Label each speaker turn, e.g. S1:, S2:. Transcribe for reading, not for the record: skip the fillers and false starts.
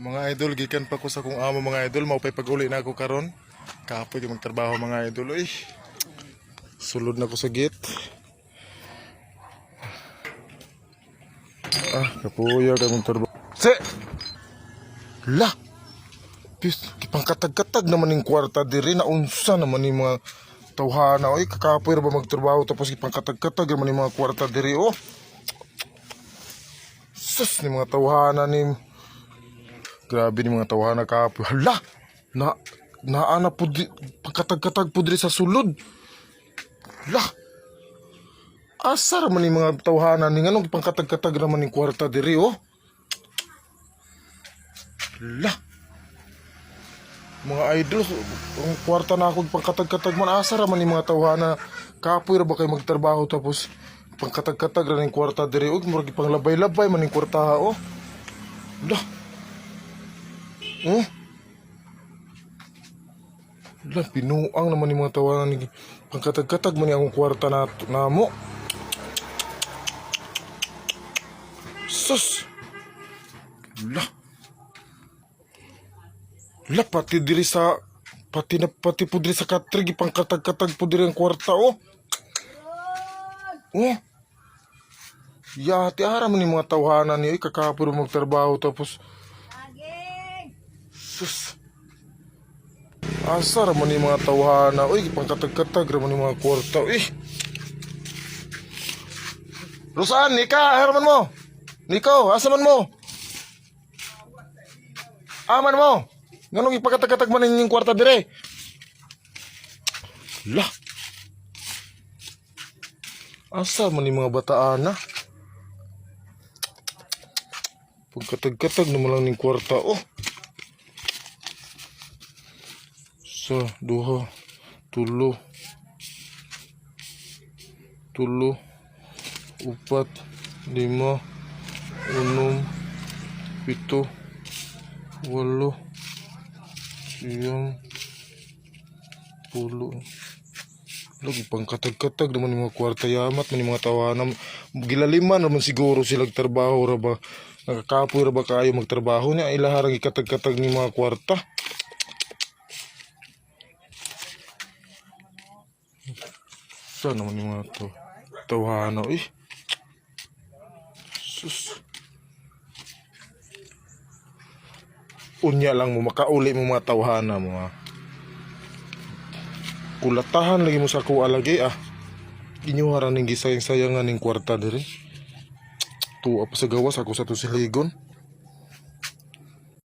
S1: Mga idol, gikan pa ko sa kong amo, mga idol, mao pay pag-uli na ako karon. Kapoy kay magtrabaho, mga idol, oy. Sulod na ko sa gate. Ah, kapuya kay magtrabaho. Se! La! Pis, gipangkatag-katag naman yung kwarta diri na unsa naman yung mga tawhana, oy. Kakapoy ra ba magtrabaho tapos gipangkatag-katag naman yung mga kwarta diri, oh. Sus ni mga tawhana ni. Grabe ni mga tawhana, kapoy. Hala! Na naa na pud pagkatag-katag pud diri sa sulod. La! Asa ra man ni mga tawhana ni, nganong pangkatag-katag naman ning kwarta diri, oh? La! Mga idol, ang kwarta na ako pangkatag-katag man, asa ra man ni mga tawhana? Kapoy ra ba kay magtrabaho tapos pangkatag-katag ra ning kwarta diri, og murag panglabay-labay man ning kwarta, oh. La! Oh. La, pinuang naman yung mga tawanan ni pangkatag-katag man ni akong kwarta na namo. Sus. La. La, pati diri sa pati na pati po diri sa katre gipangkatag-katag po diri ang kwarta, oh. Oh. Yati ara man ni mga tawhanan ni, oy, kakapoy ra magtrabaho tapos. Sus. Asa ra man ni mga tawhana? Uy, pangkatag-katag ra man ni mga kwarta. Uy. Rosan, Nika, herman mo. Nico, asa man mo? Aman mo. Nganong ipagkatag-katag man ninyong kwarta dire? La. Asa man ni mga bataan na? Pagkatag-katag naman lang ning kwarta. Oh. Sa duha, tulo, tulo, upat, lima, unom, pito, walo, siyam, pulo. Lagi pangkatag-katag naman yung mga kwarta, yamat man yung mga tawanan. Gilaliman naman siguro sila trabaho ra ba. Nakakapoy ra ba kaayo magtrabaho niya ilaharang ikatag-katag ni mga kwarta. Saan naman yung mga to? Tawhana, eh. Sus. Unya lang mo, makauli mo mga tawhana mo, ha. Kulatahan lagi mo sa kuha lagi, ah. Inyuha ra ning gisayang-sayangan ning kwarta diri. Tuwa pa sa gawas ako sa to siligon.